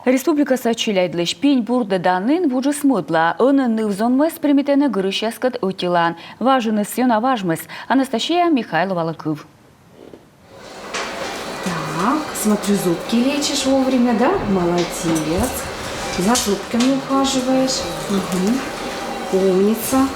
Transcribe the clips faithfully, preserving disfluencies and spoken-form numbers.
Республикаса челядьлысь пинь бурдӧданін вуджис мӧдлаӧ. Ӧні ныв-зонмӧс примитӧны гырысьяскӧд ӧтилаын. Важӧныс ёна важмис. Анастасия Михайловалы кыв. Так, смотрю, зубки лечишь вовремя, да? Молодец. За зубками ухаживаешь. Мгм. Умница.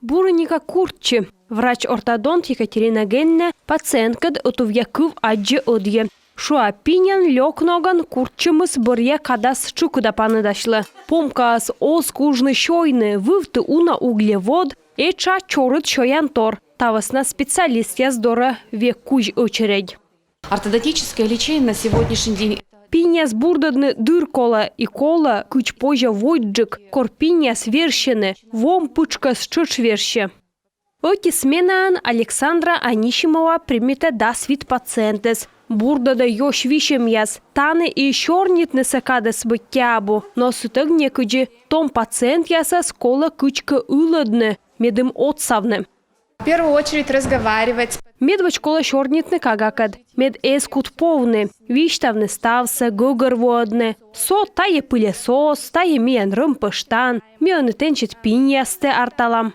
Буретш нин курччы. Врач-ортодонт Екатерина Геннэ пациенткӧд ӧтувъя кыв аддзӧ ӧдйӧ. Шуӧ, пинян лёк ногӧн курччӧмыс бӧръя кадас тшыкыда паныдасьлӧ. Помкаыс оз кужны сёйны, вывті уна углевод, этша чорыд сёянтор. Та вӧсна специалистъяс дорӧ век кузь ӧчередь. Ортодонтическое лечение на сегодняшний день Пиньяс бурдӧдны дыр колӧ, и колӧ, кыдз позьӧ водзджык, кор пиньяс версьӧны, вом пытшкӧс тшӧтш версьӧ. Ӧти сменаын Александра Анисимова примитӧ дас вит пациентэс. Бурдӧдӧ ёсь висьӧмъяс. Тані и сёрнитнысӧ кадыс быттьӧ абу, но сытӧг некыдзи. Том пациентъясӧс колӧ кыдзкӧ ылӧдны, медым отсавны. В первую очередь разговаривать. Медводз колӧ сёрнитны кагакӧд, мед эз кут повны, висьтавны ставсӧ, гӧгӧрвоӧдны. Со тайӧ пылесос, тайӧ миян рӧмпӧштан, ми ӧні тэнсьыд пиньястӧ арталам.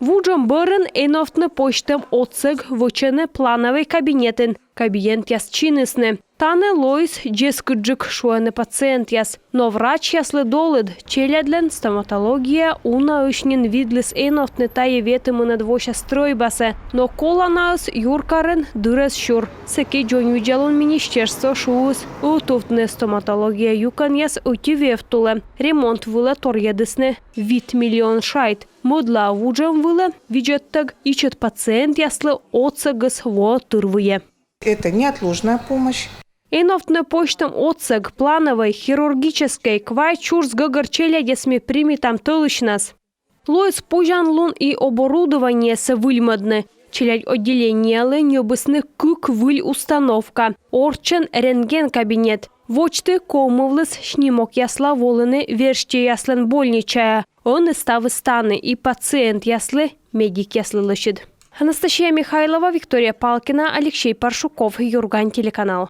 Вуджӧм бӧрын эновтны позьтӧм отсӧг вӧчӧны плановӧй кабинетын. Кабинетъяс чинісны. Тані лоис дзескыдджык, шуӧны пациентъяс. Но врачьяслы долыд: челядьлӧн стоматология унаысь нин видліс эновтны тайӧ ветымынӧд вося стрӧйбасӧ. Но коланаыс юркарын дыр эз сюр. Сэки дзоньвидзалун министерство шуис ӧтувтны стоматология юкӧнъяс ӧти вевт улӧ. Ремонт вылӧ торйӧдісны вит миллион шайт. Мӧдлаӧ вуджӧм вылӧ видзӧдтӧг ичӧт пациентъяслы отсӧгыс воӧ тырвыйӧ. Это неотложная помощь. Эновтны позьтӧм отсӧг плановӧй, хирургическӧй. Квайт сюрс гӧгӧр челядьӧс ми примитам тӧлысьнас. Лоис позянлун и оборудованиесӧ выльмӧдны. Челядь отделениелы ньӧбисны кык выль установка, орччӧн рентген кабинет. Водзті ковмывліс снимокъясла волыны верстьӧяслӧн больничаӧ. Ӧні ставыс тані и пациентъяслы, медикъяслы лӧсьыд. Анастасия Михайлова, Виктория Палкина, Алексей Паршуков, «Юрган» телеканал.